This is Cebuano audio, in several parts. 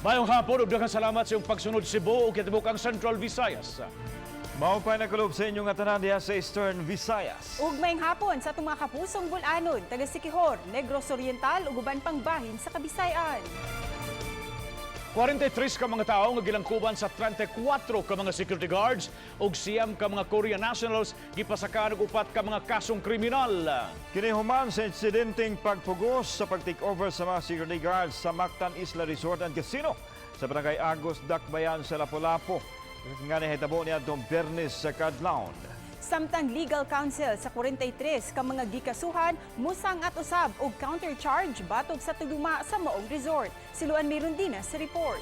Maayong hapon ug daghang salamat sa iyong pagsunod, Cebu ug kitibukang Central Visayas. Mao pa nakulob sa inyong nga tanan diha sa Eastern Visayas. Ug maayong hapon sa atong mga kapusong Bul-anon, taga Siquijor, Negros Oriental ug uban pang bahin sa Kabisayaan. 43 ka mga tao nga gilangkuban sa 34 ka mga security guards ug 9 ka mga Korean nationals gipasakaan og upat ka mga kasong kriminal. Kini human sa insidenteng pagpugos sa pag-take over sa mga security guards sa Mactan Isla Resort and Casino sa Barangay Agos, Dakbayan sa Lapu-Lapu. Nga nahitabo niadtong Biyernes sa kadlawon. Samtang legal counsel sa 43 ka mga gikasuhan musangat usab og counter charge batok sa tagduma sa maong resort. Si Luan Mirundina sa report.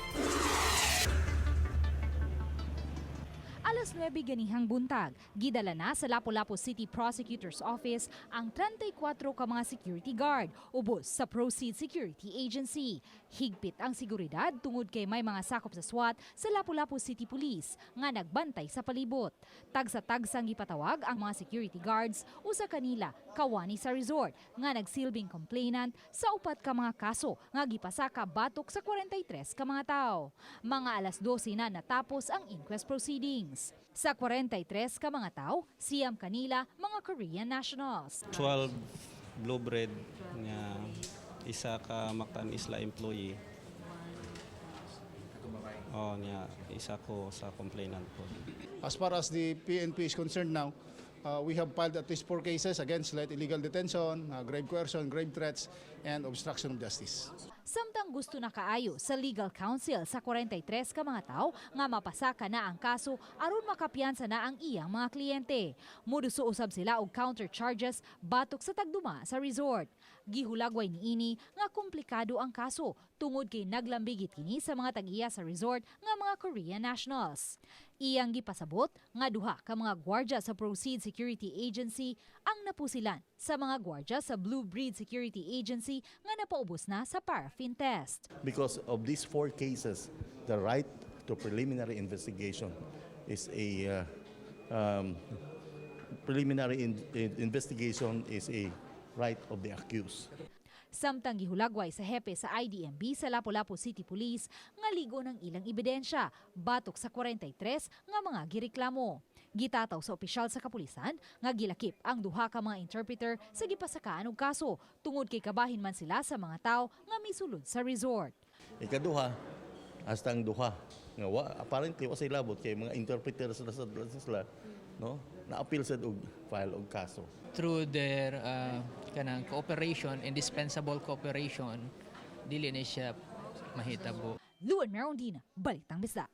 Alas 9 ganihang buntag, gidala na sa Lapu-Lapu City Prosecutor's Office ang 34 ka mga security guard ubos sa Proceed Security Agency. Higpit ang seguridad tungod kay may mga sakop sa SWAT sa Lapu-Lapu City Police nga nagbantay sa palibot. Tagsa-tagsang gipatawag ang mga security guards, usa kanila kawani sa resort nga nagsilbing complainant sa upat ka mga kaso nga gipasaka batok sa 43 ka mga tao. Mga alas 12 na natapos ang inquest proceedings. Sa 43 ka mga tao, 9 kanila mga Korean nationals. 12 Blue Breed nga isa ka Mactan Isla employee. Oh, niya isa ko sa complainant po. As far as the PNP is concerned now, we have filed at least four cases against light illegal detention, grave coercion, grave threats, and obstruction of justice. Samtang gusto na kaayo sa legal counsel sa 43 ka mga tao nga mapasaka na ang kaso aron makapiyansa na ang iyang mga kliyente. Muduso usab sila og counter charges batok sa tagduma sa resort. Gihulagway niini nga komplikado ang kaso tungod kay naglambigit kini sa mga tag-iya sa resort nga mga Korean nationals. Iyang gipasabot nga duha ka mga gwardya sa Proceed Security Agency ang napusilan sa mga gwardya sa Blue Breed Security Agency nga napaubos na sa paraffin test. Because of these four cases, the right to preliminary investigation is a preliminary investigation is a right of the accused. Samtang gihulagway sa hepe sa IDMB sa Lapu-Lapu City Police nga ligo ng ilang ebidensya batok sa 43 nga mga gireklamo. Gitataw sa opisyal sa kapulisan nga gilakip ang duha ka mga interpreter sa gipasakaan og kaso tungod kay kabahin man sila sa mga tao nga misulod sa resort. Ikaduha, hasta ang duha nga wa, apparently wa say labot kay mga interpreter sila sa sila, no, na-appeal sad og file og kaso. Through their kanang cooperation, indispensable cooperation, dili ni siya mahitabo. Luan Merondina, Balitang Bisdak.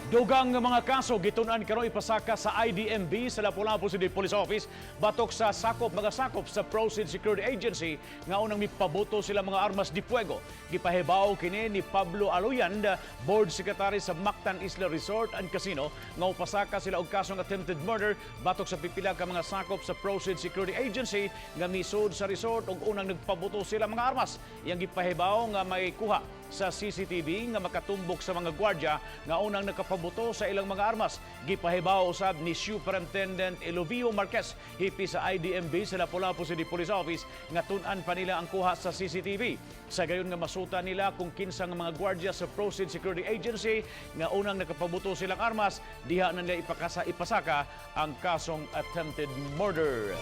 Dugang nga mga kaso gitun-an karon ipasaka sa IDMB sa Lapu-Lapu City Police Office batok sa mga sakop sa Proceed Security Agency nga unang mipabuto sila mga armas de fuego. Gipahibaw kini ni Pablo Aluyan, Board Secretary sa Mactan Isla Resort and Casino, nga upasaka sila og kasong attempted murder batok sa pipila ka mga sakop sa Proceed Security Agency nga misud sa resort ug unang nagpabuto sila mga armas. Iyang gipahibaw nga may kuha sa CCTV nga makatumbok sa mga gwardya nga unang nakapabuto sa ilang mga armas. Gipahibaw usab ni Superintendent Elovio Marquez, hepe sa IDMB sa Lapu-Lapu City Police Office, nga tun-an pa nila ang kuha sa CCTV. Sa gayon nga masuta nila kung kinsa nga mga gwardya sa Proceed Security Agency nga unang nakapabuto silang armas, diha na nila ipasaka ang kasong attempted murder.